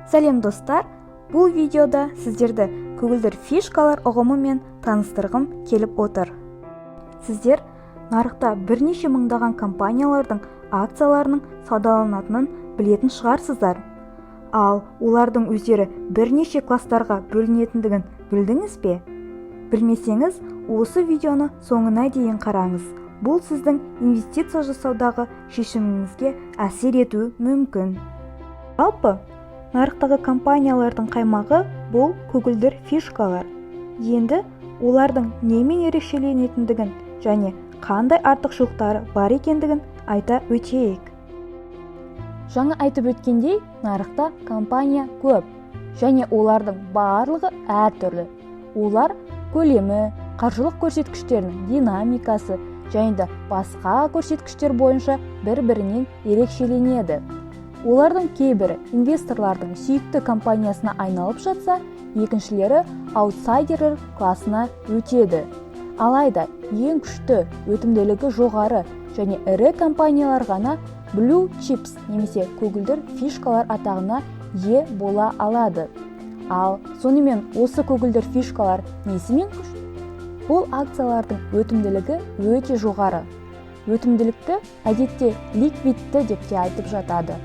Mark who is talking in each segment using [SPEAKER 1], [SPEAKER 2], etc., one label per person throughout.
[SPEAKER 1] Сәлем, достар! Бұл видеода сіздерді көгілдір фишкалар ұғымымен таныстырғым келіп отыр. Сіздер нарықта бірнеше мыңдаған компаниялардың акцияларының саудаланатынын білетін шығарсыздар. Ал олардың өздері бірнеше класстарға бөлінетіндігін білдіңіз бе? Білмесеңіз, осы видеоны соңына дейін қараңыз. Бұл сіздің инвестиция жасаудағы шешіміңізге әсер етуі мүмкін. Жалпы, нарықтағы компаниялардың қаймағы – бұл көгілдір фишкалар. Енді олардың немен ерекшеленетіндігін және қандай артықшылықтары бар екендігін айта өтейік. Жаңа айтып өткендей, нарықта компания көп және олардың барлығы әртүрлі. Олар көлемі, қаржылық көрсеткіштерінің динамикасы және де басқа көрсеткіштер бойынша бір-бірінен ерекшеленеді. Олардың кейбірі инвесторлардың сүйікті компаниясына айналып жатса, екіншілері аутсайдерлер класына өтеді. Алайда ең күшті, өтімділігі жоғары және ірі компаниялар ғана blue chips немесе көгілдір фишкалар атағына ие бола алады. Ал сонымен, осы көгілдір фишкалар несімен күшті? Бұл акциялардың өтімділігі өте жоғары. Өтімділікті әдетте ликвидті деп те айтып жатады.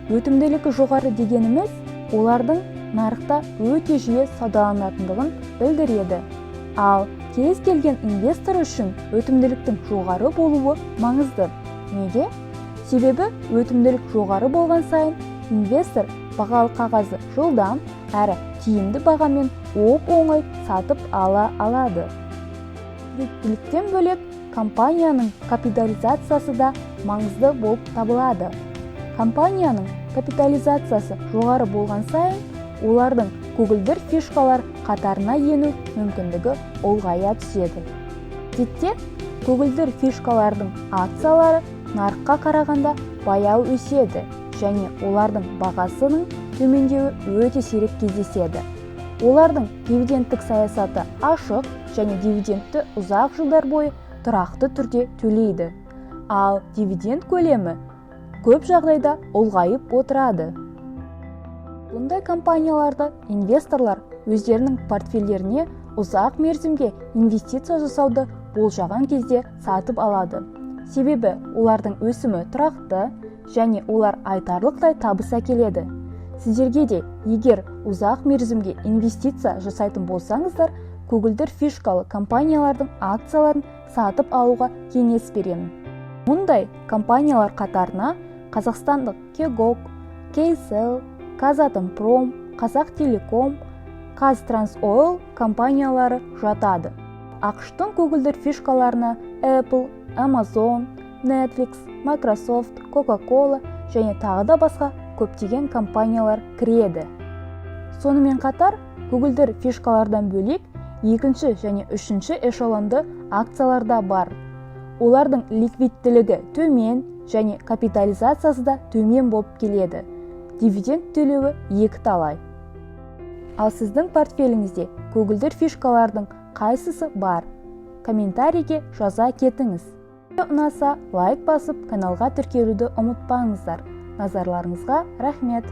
[SPEAKER 1] Өтімділігі жоғары дегеніміз олардың нарықта өте жиі саудаланатындығын білдіреді. Ал кез келген инвестор үшін өтімділіктің жоғары болуы маңызды. Неге? Себебі өтімділік жоғары болған сайын инвестор бағалы қағазды жылдам әрі тиімді бағамен оп-оңай сатып ала алады. Ликвидтіліктен бөлек, компанияның капитализациясы да маңызды болып табылады. Компанияның капитализациясы жоғары болған сайын, олардың көгілдір фишкалар қатарына ену мүмкіндігі ұлғая түседі. Әдетте, көгілдір фишкалардың акциялары нарыққа қарағанда баяу өседі және олардың бағасының төмендеуі өте сирек кездеседі. Олардың дивидендтік саясаты ашық және дивидендті ұзақ жылдар бойы тұрақты түрде төлейді. Ал дивиденд көлемі көп жағдайда ұлғайып отырады. Бұндай компанияларды инвесторлар өздерінің портфельдеріне ұзақ мерзімге инвестиция жасауды болжаған кезде сатып алады. Себебі олардың өсімі тұрақты және олар айтарлықтай табыс әкеледі. Сіздерге де, егер ұзақ мерзімге инвестиция жасайтын болсаңыздар, көгілдір фишкалы компаниялардың акцияларын сатып алуға кеңес беремін. Мұндай компаниялар қатарына қазақстандық KEGOC, Kcell, Казатомпром, Қазақтелеком, КазТрансОйл компаниялары жатады. АҚШ-тың көгілдір фишкаларына Apple, Amazon, Netflix, Microsoft, Coca-Cola және тағы да басқа көптеген компаниялар кіреді. Сонымен қатар, көгілдір фишкалардан бөлек, екінші және үшінші эшелонды акциялар да бар. Олардың ликвидтілігі төмен және капитализациясы да төмен болып келеді. Дивиденд төлеуі екі талай. Ал сіздің портфеліңізде көгілдір фишкалардың қайсысы бар? Комментарийге жаза кетіңіз. Ұнаса, лайк басып, каналға тіркелуді ұмытпаңыздар. Назарларыңызға рахмет.